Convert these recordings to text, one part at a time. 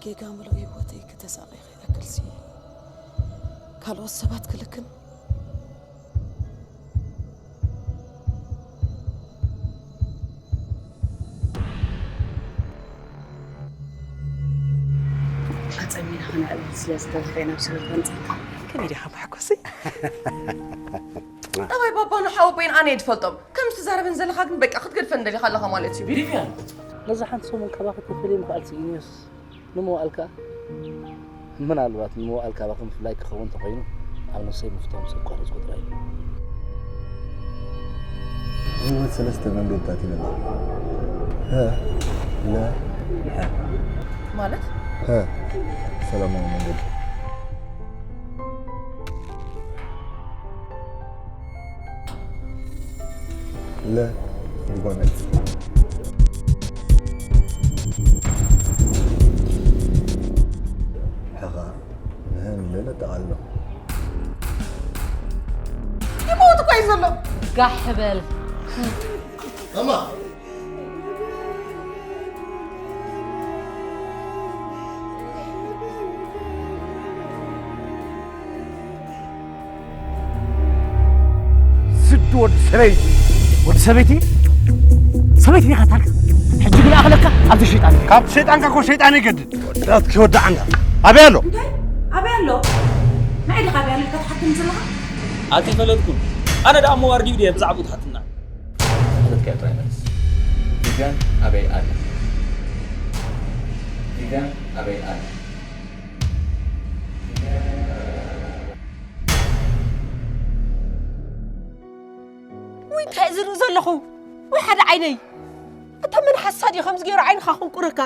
ጌጋ ምሉእ ህይወተይ ክተሳቒ ክኣክልሲ ካልኦት ሰባት ክልክም። ኣጸሚና ከነዕልል ስለ ዝደለኻ ኢና ኣብ ስለ ዝመጻእካ። ከመይ ዲኻ መሓኮሰይ? ጠባይ ባባን ሓወቦይን ኣነ እየ ዝፈልጦም። ከም ዝትዛረበን ዘለኻ ግን በቃ ክትገድፈን ደሊኻ ኣለኻ ማለት እዩ። ቪቪያን! ነዛ ሓንቲ ሰሙን ካባኺ ተፈልየ ምኽኣል ስኢነዮስ ንምውኣል ከኣ ምናልባት ንምውኣል ካባኺ ምፍላይ ክኸውን እንተኾይኑ ኣብ ነፍሰይ ምፍታው ምስ ኣቋረጽኩ ጥራይ እዩ። ህይወት ሰለስተ መንገድታት ይበላ። ሀ፣ ለ፣ ሐ። ማለት? ሀ፣ ሰላማዊ መንገዲ። ለ፣ ልጓመት። ሐኻ ንህን ለ ነጠቓልሎ። ይመውት እኮ እዩ ዘሎ። ጋሕ በል። እማ። ስዲ ወዲ ሰበይቲ። ወዲ ሰበይቲ? ሰበይቲ ዲኻ ታልካ? ሕጂ ግን ኣኽለካ ኣብቲ ሸይጣን። ካብ ሸይጣንካ እኮ ሸይጣን ይገድድ። ወዳት ክወዳዓና። ኣበይ ኣሎ? እንታይ? ኣበይ ኣሎ? ንዓይ ዲኻ ኣበይ ኣሎ ኢልካ ትሓትኒ ዘለኻ? ኣይፈለጥኩን። ኣነ ደኣ እሞ ዋርድዩ ድየ ብዛዕባኡ ትሓትና? ሕተትካዮ ጥራይ መልስ። ቪቪያን ኣበይ ኣላ? ቪቪያን ኣበይ ኣላ? ውይ፣ እንታይ ዝርኢ ዘለኹ? ወይ ሓደ ዓይነይ። ኣታ መን ሓሳድ እዩ ከምዚ ገይሩ ዓይንኻ ክንቁረካ?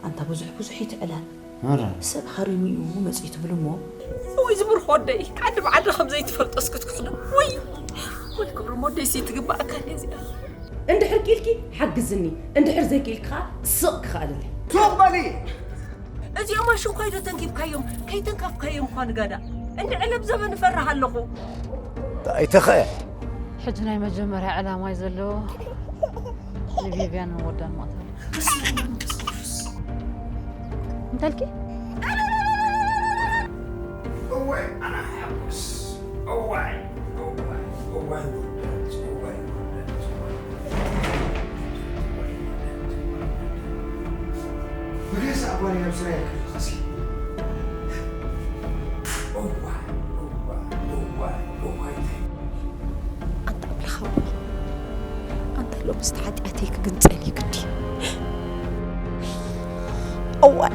ኣንታ ብዙሕ ብዙሕ ይትዕላል። ኣረ። ሰብ ሃሪሙ እዩ መጺኡ ትብል እሞ። ወይ ዝብርኽ ወደይ፣ ዓዲ ብዓዲ ከም ዘይትፈልጦ እስኪ ትክሕዶ። ወይ፣ ወይ ክብሪ ወደይ ሲ ትግባእካ እዚኣ። እንድሕር ክኢልኪ ሓግዝኒ፣ እንድሕር ዘይክኢልኪ ከኣ ስቕ ክኸኣልለይ። ሱቕ በሊ! እዚኦም ኣሽንኳይ ዶ ተንኪፍካዮም? ከይተንከፍካዮም እኳ ንጋዳ። እንድዕለብ ዘበን እፈርህ ኣለኹ። ኣይተኸ። ሕጂ ናይ መጀመርያ ዕላማይ ዘለዎ ንቪቪያንን ወዳን ምቕታል። እንተልኪ? እዋይ፣ ኣነ ሓጎስ። እዋይ፣ እዋይ፣ እዋይ፣ ውርደት፣ እዋይ፣ ውርደት፣ እዋይ፣ ውርደት። ብገዛእ ጓለይ ናብ ስራይ ክልኸሲ። እዋይ፣ እዋይ፣ እዋይ፣ እዋይ፣ እንታይ ኣንታ ኣምላኽ ኣቦ፣ ኣንታ ሎምስ እቲ ሓጢኣተይ ክግንጸል እዩ ግዲ። እዋይ፣